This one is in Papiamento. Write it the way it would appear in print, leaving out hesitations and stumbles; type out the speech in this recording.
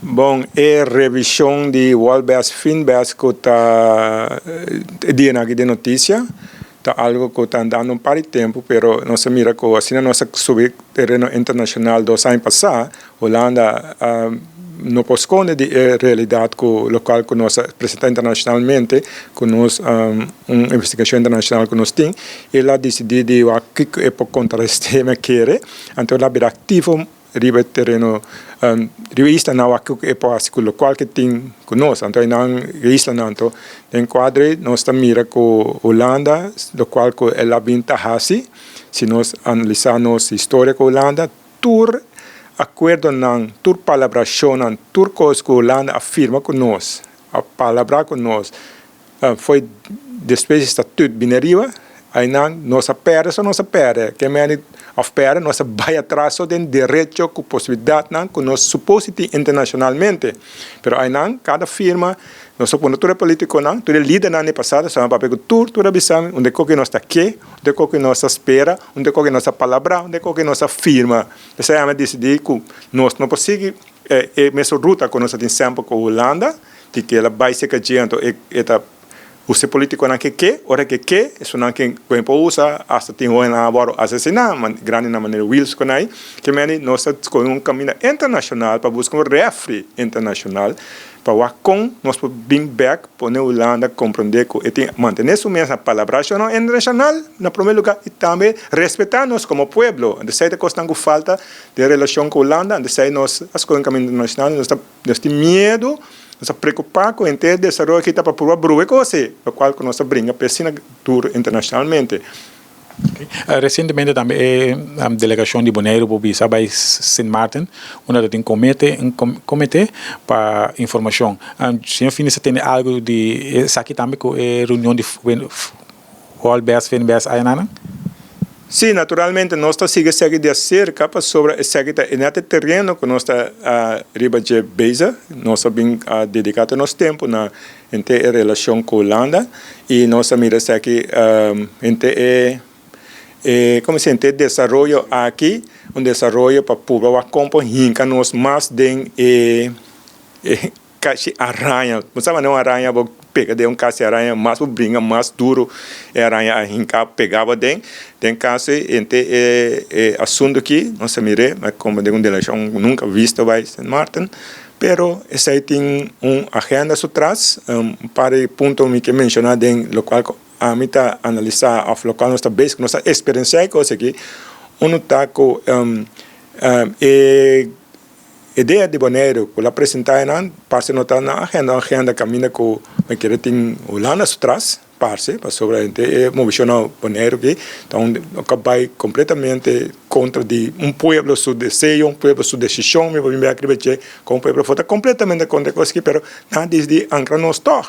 Bon, e revishon di Walbes Finbes ku ta e dianan aki den notisia ta algu ku ta andando un par di tempu, pero nos a mira ku asina nos a subi tereno internashonal 2 aña pasá, Hulanda no por skonde di e realidat ku lokual ku nos a presentá internashonalmente, ku nos un investigashon internashonal ku nos tin, el a disidí di wak kiko e por kontrarest'é mi a kere, anto el a bira aktivo riba tereno riba islanan, wak kiko e por hasi ku lokual ku tin ku nos. Anto einan e islanan, anto den kuadro nos ta mira ku Hulanda, lokual ku el a bin ta hasi, si nos analisá nos historia ku Hulanda, tur akuerdonan, tur palabrashonnan, tur kos ku Hulanda a firma ku nos, a palabrá ku nos, foi despues di statuut bini ariba, einan nos a pèrdè so nos a pèrdè, ke meni òf pèrdè, nos a bai atras so den derecho ku posibilidatnan ku nos supos di tin internashonalmente. Pero einan kada firma nos a pone tur e politikonan, tur e lidernan di pasado, sa papia ku tur a bisa mi unda ku nos ta ke, unda ku nos ta spera, unda ku nos a palabrá, unda ku nos a firma. Esei ami a disidí ku nos no por sigui e mesun ruta ku nos a tin semper ku Hulanda, di ku el a bai serka dje, anto e ta usa e politikonan ke ke, ora ke ke, esunnan ke ku e por usa, asta tin hobennan a wòrdu asesiná, grandinan manera Wiels ku nan ei. Ke meni nos ta skohe un kaminda internashonal pa buska un refri internashonal pa wak kon nos por bin bèk pone Hulanda komprondé ku e tin mantené su mes na palabrashonnan internashonal na promé lugá i tambe respetá nos komo pueblo. Anto esei ta kosnan ku falta den relashon ku Hulanda, anto esei nos a skohe un kaminda internashonal i nos ta nos tin miedu, nos ta preokupá ku henter desaroyo aki ta pa purba brua e kos ei, lokual ku nos ta bringa pa asina duru internashonalmente. Resientemente tambe e delegashon di Boneiru por bisa bai Sint Maarten unda ta tin komete un komite pa informashon. Señor Finis a tende algu di esaki tambe ku e reunion di Holbes Finbes ayanan? Sí, naturalmente nos ta sigui esaki di aserka pasobra esaki ta e nèt e tereno ku nos ta riba dje bezig. Nos a bin a dediká tur nos tempu na henter e relashon ku Hulanda i nos a mira esaki henter e e komo si henter e desaroyo aki un desaroyo pa purba wak kon por hinka nos mas den e e kashi araña. Bo sa manera un araña bo pega den un kashi araña, mas bo bringa mas duru e araña a hinka pega bo aden. Den kaso henter e e asuntu aki nos a mir'é komo den un delashon nunka visto bai Sint Maarten. Pero esei tin un agenda su tras. Un par di punto mi ke menshoná den lokual ku ami ta analisá òf lokual nos ta bezig, nos ta eksperensiá e kos aki. Unu ta ku e idea di Boneiru ku lo a presentá einan parse no ta na agenda, un agenda kaminda ku mi kere tin Hulanda su tras. Parse, pasobra henter e movishon na Boneiru aki ta un ku a bai kompletamente kontra di un pueblo su deseo, un pueblo su desishon. Mi por bin bek riba dje ku un pueblo for ta kompletamente kontra e kos aki, pero nan a disidi ankra nos tòg.